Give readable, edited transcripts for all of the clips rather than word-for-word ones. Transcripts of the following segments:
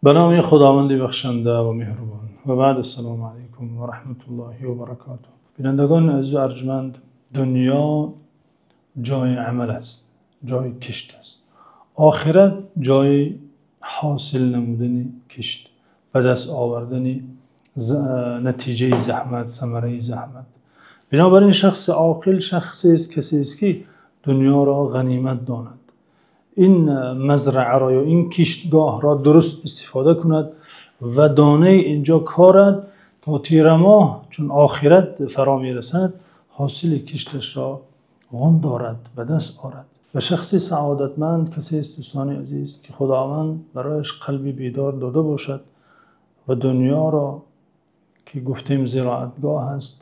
Ба номи Худованди бахшанда ва меҳрубон. Ва баъд, ассалому алайкум ва раҳматуллоҳи ва баракотуҳ. Бинандагони азиз ва арҷманд, дунё ҷои амал аст, ҷои кишт аст. Охират ҷои ҳосил намудани кишт, ба даст овардани натиҷаи заҳмат, самараи заҳмат. Бинобар ин шахси оқил шахсест, касест ки дунёро ғанимат донад. Ин мазраъаро ё ин киштгоҳро дуруст истифода кунад ва дона инҷо корад то тирмоҳ, чун охират фаро мерасад, ҳосили кишташро ғун дорад, ба даст орад. Ва шахси саодатманд касест, дӯстони азиз, ки Худованд барояш қалби бедор дода бошад ва дунёро, ки гуфтем зироатгоҳ аст,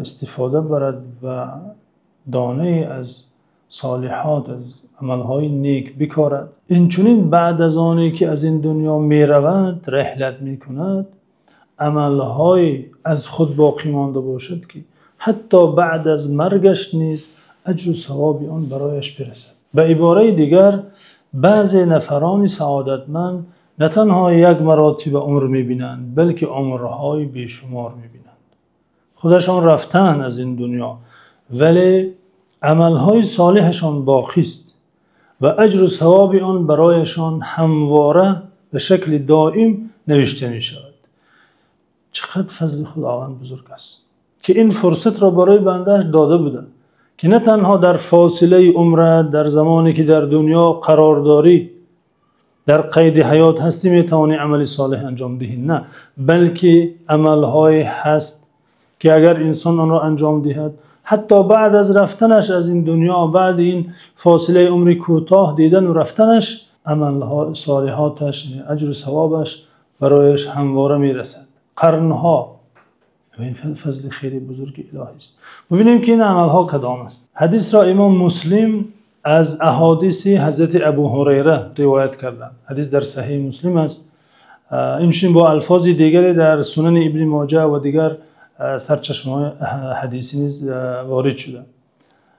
истифода барад ва донае аз солиҳот, аз амалҳои нек бикорад. Инчунин баъд аз онки аз ин дунё меравад, раҳлат мекунад, амалҳое аз худ боқӣ монда бошад, ки ҳатто баъд аз маргаш низ аҷру савоби он барояш бирасад. Ба иборати дигар, баъзе нафарони саодатманд на танҳо як маротиба умр мебинанд, балки умрҳои бешумор мебинанд. Худашон рафтанд аз ин дунё, вале амалҳои солеҳашон боқист ва аҷру савоби он барояшон ҳамвора ба шакли доим навишта мешавад. Чақадр фазли Худованд бузург аст, ки ин фурсатро барои бандааш дода буда, ки на танҳо дар фосилаи умр, дар замоне ки дар дунё қарор дорӣ, дар қайди ҳаёт ҳастӣ, метавонӣ амали солеҳ анҷом диҳӣ, на, балки амалҳое ҳаст, ки агар инсон онро анҷом диҳад, ҳатто баъд аз рафтанаш аз ин дунё, баъд ин фосилаи умри кӯтоҳ дидан ва рафтанаш, амалҳои солиҳоташ, аҷру савобаш барояш ҳамвора мерасад. Қарнҳо. Ва ин фазли хеле бузурги илоҳӣ аст. Бубинем, ки ин амалҳо кадом аст. Ҳадисро имом Муслим аз аҳодиси ҳазрати Абу Ҳурайра ривоят карданд. Ҳадис дар Саҳеҳи Муслим аст. Инчунин бо алфози дигаре дар Сунани Ибни Моҷа ва дигар сарчашмаҳои ҳадисӣ низ ворид шуда.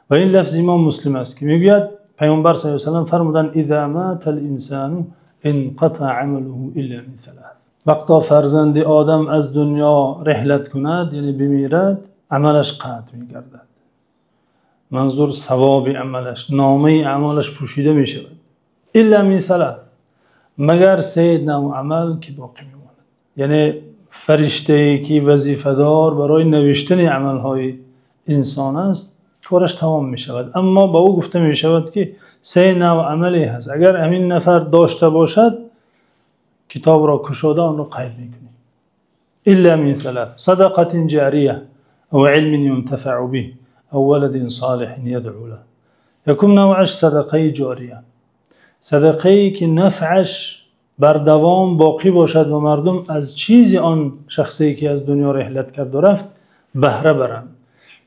Ва ин лафзи имом Муслим аст, ки мегӯяд: Паёмбар саллаллоҳу алайҳи васаллам фармуданд: إذا مات الإنسان انقطع عمله إلا من ثلاث. Вақте фарзанди Одам аз дунё раҳлат кунад, яъне бимирад, амалаш қатъ мегардад. Манзур савоби амалаш, номаи аъмолаш пӯшида мешавад. إلا من ثلاث, магар се навъ амал, ки боқӣ мемонад. Яъне фариштае, ки вазифадор барои навиштани амалҳои инсон аст, кораш тамом мешавад. Аммо ба ӯ гуфта мешавад, ки се навъ амале ҳаст. Агар ҳамин нафар дошта бошад, китобро кушода онро қайд мекунӣ. إلا من ثلاث: صدقة جارية أو علم ينتفع به أو ولد صالح يدعو له. Якум навъаш садақаи ҷория. Садақае, ки нафъаш бар давом боқӣ бошад ва мардум аз чизи он шахсе, ки аз дунё раҳлат кард ва рафт, баҳра баранд.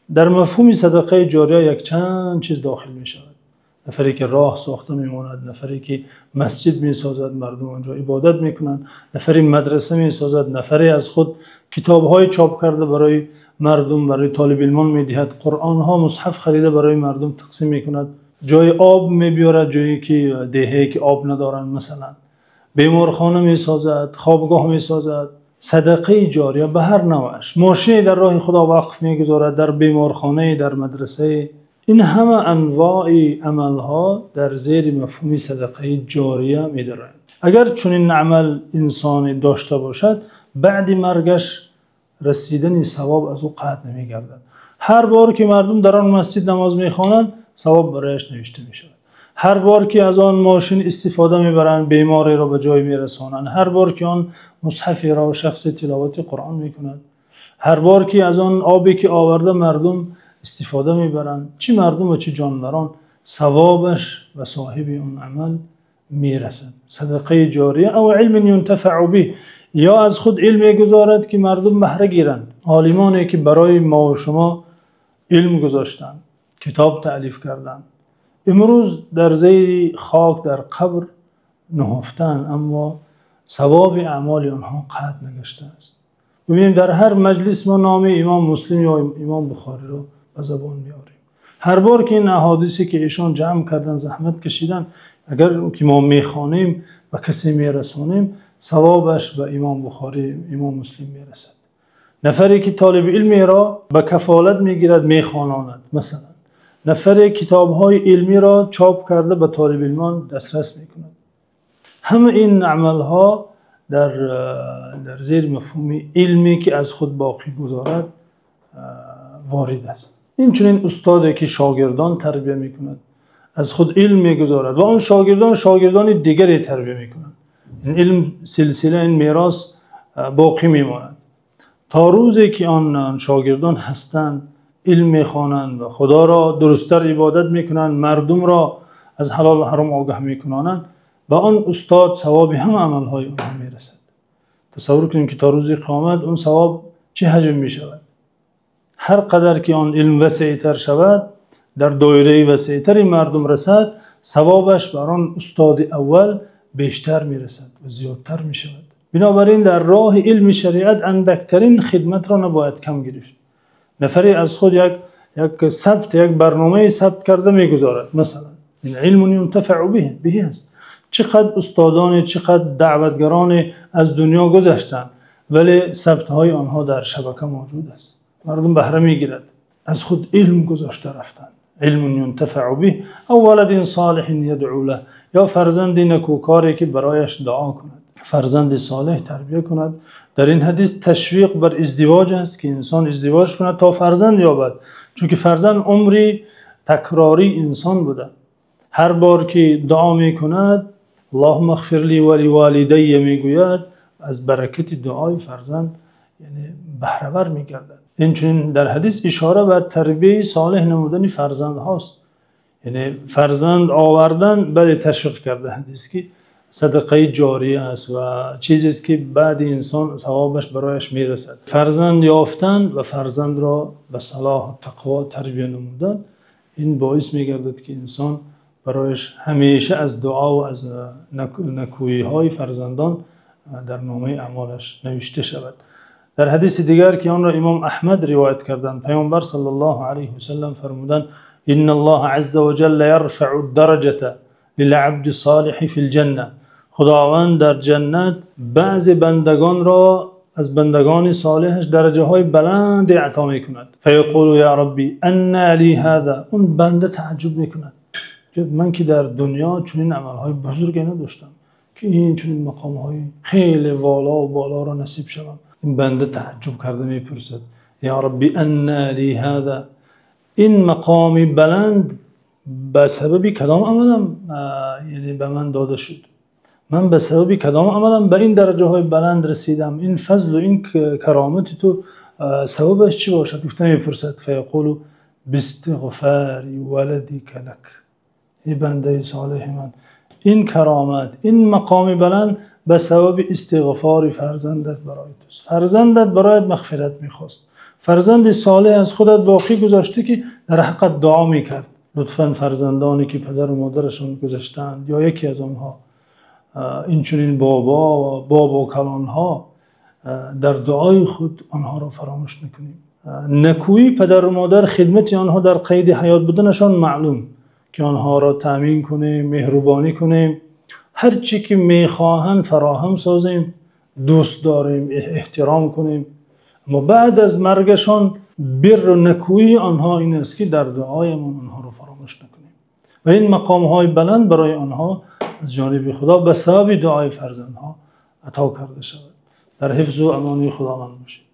Дар мафҳуми садақаи ҷория якчанд чиз дохил мешавад. Нафаре ки роҳ сохта мемонад, нафаре ки масҷид месозад, мардум онҷо ибодат мекунанд, нафаре мадраса месозад, нафаре аз худ китобҳои чоп карда барои мардум, барои толибилмон медиҳад, Қуръонҳо, мусҳаф харида барои мардум тақсим мекунад, ҷои об меорад, ҷое ки деҳае ки об надоранд, масалан. Беморхона месозад, хобгоҳ месозад. Садақаи ҷория ба ҳар навъаш. Мошине дар роҳи Худо вақф мегузорад, дар беморхонае, дар мадрасае. Ин ҳама анвои амалҳо дар зери мафҳуми садақаи ҷория медарояд. Агар чунин амал инсоне дошта бошад, баъди маргаш расидани савоб аз ӯ қатъ намегардад. Ҳар бор ки мардум дар он масҷид намоз мехонанд, савоб барояш навишта мешавад. Ҳар бор ки аз он мошин истифода мебаранд, бемореро ба ҷой мерасонанд. Ҳар бор ки он мусҳаферо шахсе тиловати Қуръон мекунад, ҳар бор ки аз он обе ки оварда мардум истифода мебаранд, чӣ мардум ва чӣ ҷонварон, савобаш ба соҳиби он амал мерасад. Садақаи ҷория أو علم ينتفع به, ё аз худ илм мегузорад, ки мардум баҳра гиранд. Олимоне ки барои мо ва шумо илм гузоштанд, китоб таълиф карданд, имрӯз дар зери хок, дар қабр нуҳуфтанд, аммо савоби аъмоли онҳо қатъ нагаштааст. Бубинем, дар ҳар маҷлис мо номи имом Муслим ё имом Бухориро ба забон меорем. Ҳар бор ки ин аҳодисе, ки эшон ҷамъ карданд, заҳмат кашиданд, агар ки мо мехонем, ба касе мерасонем. савобаш ба Имом Бухорӣ, Имом Муслим мерасад. Нафаре ки толиби илмеро ба кафолат мегирад, мехонад, масалан нафаре китобҳои илмиро чоп карда ба толибилмон дастрас мекунад. Ҳамаи ин амалҳо дар зери мафҳуми илме ки аз худ боқӣ гузорад ворид аст. Инчунин устоде ки шогирдон тарбия мекунад, аз худ илм мегузорад ва он шогирдон шогирдони дигаре тарбия мекунанд. Ин илм силсила, ин мерос боқӣ мемонад то рӯзе ки он шогирдон ҳастанд, илм мехонанд ва Худоро дурусттар ибодат мекунанд, мардумро аз ҳалол ва ҳаром огоҳ мекунанд, ба он устод савоби ҳамаи амалҳои онҳо мерасад. Тасаввур кунем ки то рӯзи қиёмат он савоб чӣ ҳаҷм мешавад. Ҳар қадар ки он илм васеътар шавад, дар доираи васеътари мардум расад, савобаш бар он устоди аввал бештар мерасад ва зиёдтар мешавад. Бинобар ин дар роҳи илми шариат андактарин хидматро набояд кам гирифт. Нафаре аз худ як сабт, як барномае сабт карда мегузорад, масалан ин илм юнтафаъу биҳи аст. Чӣ қадр устодоне, чӣ қадр даъватгароне аз дунё гузаштанд, вале сабтҳои онҳо дар шабака мавҷуд аст. Мардум баҳра мегирад. Аз худ илм гузошта рафтанд. Илм юнтафаъу биҳи ав валадин солиҳин ядъу лаҳу, ё фарзанди некӯкоре ки барояш дуо кунад, фарзанди солеҳ тарбия кунад. Дар ин ҳадис ташвиқ бар издивоҷ аст ки инсон издивоҷ кунад то фарзанд ёбад, чунки фарзанд умри такрории инсон буда. Ҳар бор ки дуо мекунад, Аллоҳумма иғфир ли ва ливолидайя мегӯяд, аз баракати дуои фарзанд яъне баҳравар мегардад. Инчунин дар ҳадис ишора бар тарбияи солеҳ намудани фарзандҳост. Яъне фарзанд овардан, бале, ташвиқ карда ҳадис ки садақаи ҷория аст ва чизест ки баъд инсон савобаш барояш мерасад. Фарзанд ёфтан ва фарзандро ба салоҳ ва тақво тарбия намудан, ин боис мегардад ки инсон барояш ҳамеша аз дуо ва аз некӯиҳои фарзандон дар номаи аъмолаш навишта шавад. Дар ҳадиси дигар ки онро Имом Аҳмад ривоят карданд, Паёмбар саллаллоҳу алайҳи васаллам фармуданд: Инналлоҳа азза ва ҷалла ярфаъу дараҷата лилъабди солиҳи фил ҷанна. Худованд дар ҷаннат баъзе бандагонро аз бандагони солеҳаш дараҷаҳои баланде ато мекунад. Фаяқулу ё Рабби анна ли ҳозо. Он банда таъаҷҷуб мекунад. Ман ки дар дунё чунин амалҳои бузурге надоштам ки ин чунин мақомҳои хеле воло ва болоро насиб шавам. Ин банда таъаҷҷуб карда мепурсад: Ё Рабби анна ли ҳозо. Ин мақоми баланд ба сабаби кадом амалам яъне ба ман дода шуд? Ман ба сабаби кадом амалам ба ин дараҷаҳои баланд расидам? Ин фазл ва ин каромати ту сабабаш чӣ бошад? Гуфта мепурсад. Фаяқулу биистиғфори валадика лак. Эй бандаи солеҳи ман, ин каромат, ин мақоми баланд ба сабаби истиғфори фарзандат барои туст. Фарзандат бароят мағфират мехост. Фарзанди солеҳ аз худат боқӣ гузошта ки дар ҳаққат дуо мекард. Лутфан фарзандоне ки падару модарашон гузаштаанд ё яке аз онҳо, инчунин бобо ва бобокалонҳо, дар дуои худ онҳоро фаромӯш накунем. Некӯии падару модар, хидмати онҳо дар қайди ҳаёт буданашон маълум, ки онҳоро таъмин кунем, меҳрубонӣ кунем, ҳар чӣ ки мехоҳанд фароҳам созем, дӯст дорем, эҳтиром кунем. Аммо баъд аз маргашон бирру некӯии онҳо ин аст ки дар дуоямон онҳоро фаромӯш накунем ва ин мақомҳои баланд барои онҳо аз ҷониби Худо ба сабаби дуои фарзандҳо ато карда шавад. Дар ҳифзу амони Худованд бошед.